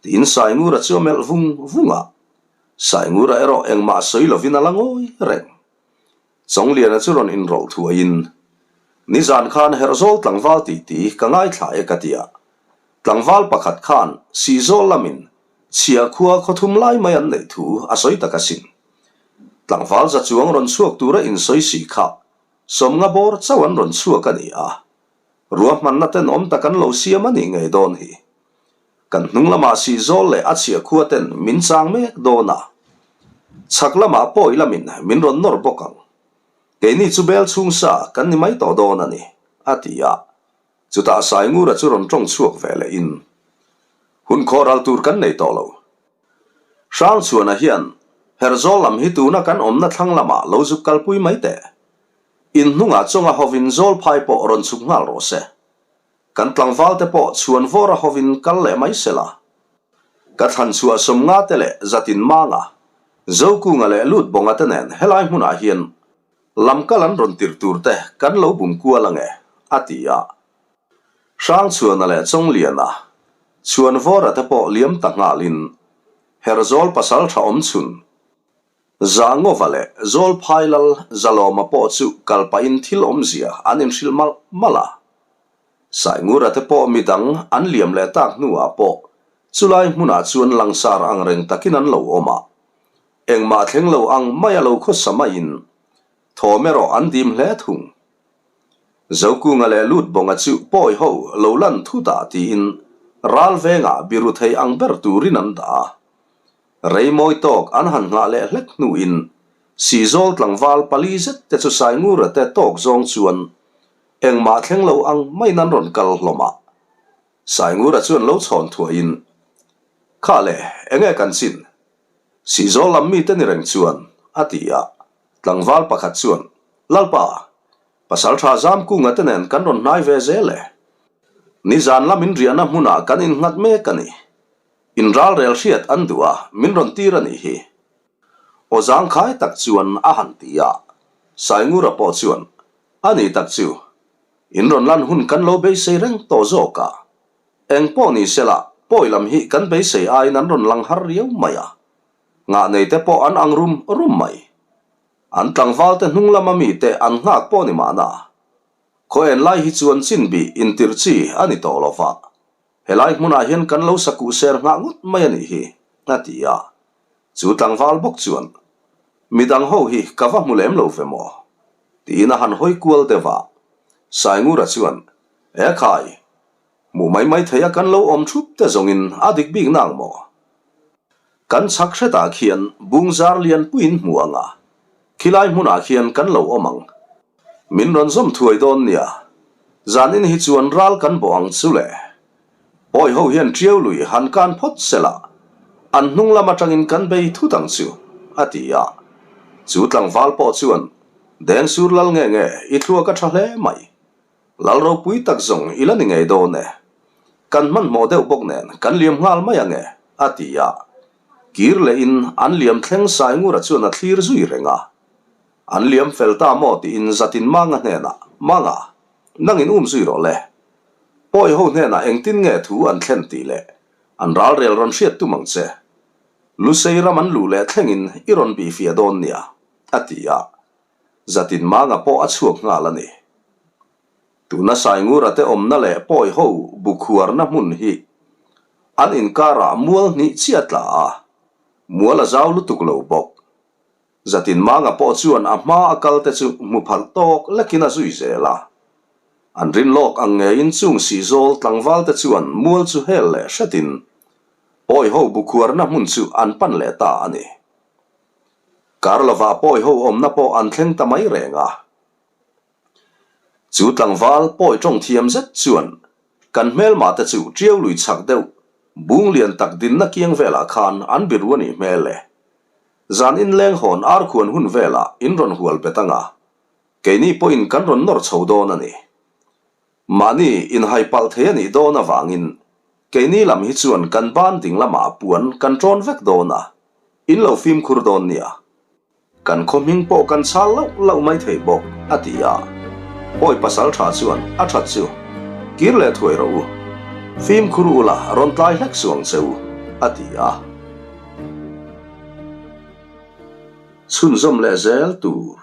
Tiin Saingura chu a melh vung vung a. Saingura erawh engmah sawi lovin a la ngawi reng. Chawngliana chu rawn inrawlh thuaiin, Nizan khan Herhzawl tlangval titi ka ngaithla e ka ti a. Tlangval pakhat khan Sihzawl lamin chhia khua khawthum lai mai an neih thu a sawi tak asin. Tlangval za chuang rawn chhuak tura insawi si kha sawmnga bawr chauh an rawn chhuak a ni a. Ruahmanna tenawm tak an lo siam a nih ngei dawn hi. Kan hnung lamah Sihzawl leh a chhiah khua ten min chang mek dawn a. Chhak lamah pawi lamin min rawn nawr bawk ang. Keini chu bel chhung sa kan ni mai tawh dawn a ni, a ti a. Chutah Saingura chu rawn tawng chhuak ve leh in, Hun khawh ral tur kan nei tawh lo. Hrangchhuana hian Herhzawl lam hi tuna kan awmna thlang lamah lo zuk kalpui mai teh. In hnungah chawnga hovin Zawlphai pawh rawn chhuk nghal rawh se. Kan tlangval te pawh chhuan vawra hovin kal leh mai se la. Ka thlan chhuah sawmnga te leh zatin manga, Zokunga leh Lutbawnga te nen helai hmunah hian lamkal an rawn tir tur te kan lo bum kual ange, a ti a. Hrangchhuana leh Chawngliana, chhuan vawra te pawh liam ta nghalin Herzawl pasaltha awmchhun, Zangova leh Zawlphai lal Zalawma pawh chu kal pahin thil awmzia an inhrilh malh malh a. Saingura te pawh midang an liam leh tak hnuah pawh chulai hmunah chuan langsar ang reng takin an lo awm a. Engmah thleng lo ang maia lo khawsa maiin thawm erawh an dim hle thung. Zokunga leh Lutbawnga chu pawi ho lo lan thutah tiin ral vengah biru thei ang ber turin an dah a. Rei mawi tawk an han nghah leh hlek hnuin Sihzawl tlangval pali zet te chu Saingura te tawk zawng chuan engmah thleng lo ang maiin an rawn kal hlawm a. Saingura chuan lo chhawn thuaiin, Kha le, enge kan chin? Sihzawl lam mite ni reng chuan, a ti a. Tlangval pakhat chuan, Lalpa, Pasaltha Zamkunga te nen kan rawn hnai ve zel e. Nizan lamin riahna hmunah kan innghat mek a ni. In ralrel hriat an duh a, min rawn tir a nih hi. Aw zangkhai tak chuan a han ti a, Saingura pawh chuan, A ni tak chu, in rawn lan hun kan lo beisei reng tawh zawk a. Eng pawh ni sela, pawi lam hi kan beisei aiin an rawn lang har riau mai a. Nghah nei te pawh an ang rum rum mai. An tlangval te hnung lama mi te an nghak pawh ni mahna. Khaw en lai hi chuan chin bih intirh chi a ni tawh lo va. Helai hmunah hian kan lo sakuh ser nghah ngawt mai a nih hi, a ti a. Chu tlangval bawk chuan, Midang ho hi ka va hmu lem lo ve maw? tiin a han hawi kual deuh a. Saingura chuan, E khai, hmuh mai mai theia kan lo awm thup te zawngin a dik bik nang maw? Kan chhak hretah khian bung zar lian puiin hmu ang a, khilai hmunah khian kan lo awm ang. Min rawn zawm thuai dawn nia, zanin hi chuan ral kan bawh ang chu le. Pawi ho hian ṭiau lui han kan phawt sela, an hnung lam aṭangin kan bei thut ang chu, a ti a. Chu tlangval pawh chuan, Dengsur lal nge nge, i thluak a ṭha hle mai. Lal ropui tak zawng i la ni ngei dawn e. Kan hmanhmawh deuh bawk nen kan liam nghal mai ang e, a ti a. Kir lehin an liam thleng Saingura chuan a thlir zui reng a. An liam fel ta maw tiin zatin Manga hnenah, Manga, nangin um zui rawh le. Pawi ho hnenah engtin nge thu an thlen tih leh. An ralrel rawn hriat tum ang che. Lusei ram an luh leh thlengin i rawn bihfiah dawn nia, a ti a. Zatin manga pawh a chhuak nghal a ni. Tuna Saingura te awmna leh pawi ho bukhuarna hmun hi an inkarah mual hnih chiah tla a, mual a zau lutuk lo bawk. Zatin manga pawh chuan a hma a kal te chu hmu phalh tawk lekin a zui zel a. An rin lawk ang ngeiin chung sihzawl tlangval te chuan mual chu hel leh hretin pawi ho bukhuarna hmun chu an pan leh ta a ni. Kar lovah pawi ho awmna pawh an thleng ta mai reng a. Chu tlangval pawi tawng thiam zet chuan kan hmelmah te chu ṭiau lui chak deuh bung lian tak dinna kiang velah khan an biru a nih hmel e. Zan inleng hawn arkhuan hun velah in rawn hual bet anga keini pawhin kan rawn nawr chho dawn a ni. Mahni inhai palh thei a nih dawn avangin keini lam hi chuan kan ban ding lamah puan kan ṭawn vek dawn a, in lo fimkhur dawn nia. Kan khaw hming pawh kan chhal lauh lauh mai thei bawk, a ti a. Pawi pasal tha chuan a that chu, Kir leh thuai rawh u. Fimkhur u la rawn tlai hlek suh ang che u, a ti a. Chhunzawm leh zel tur.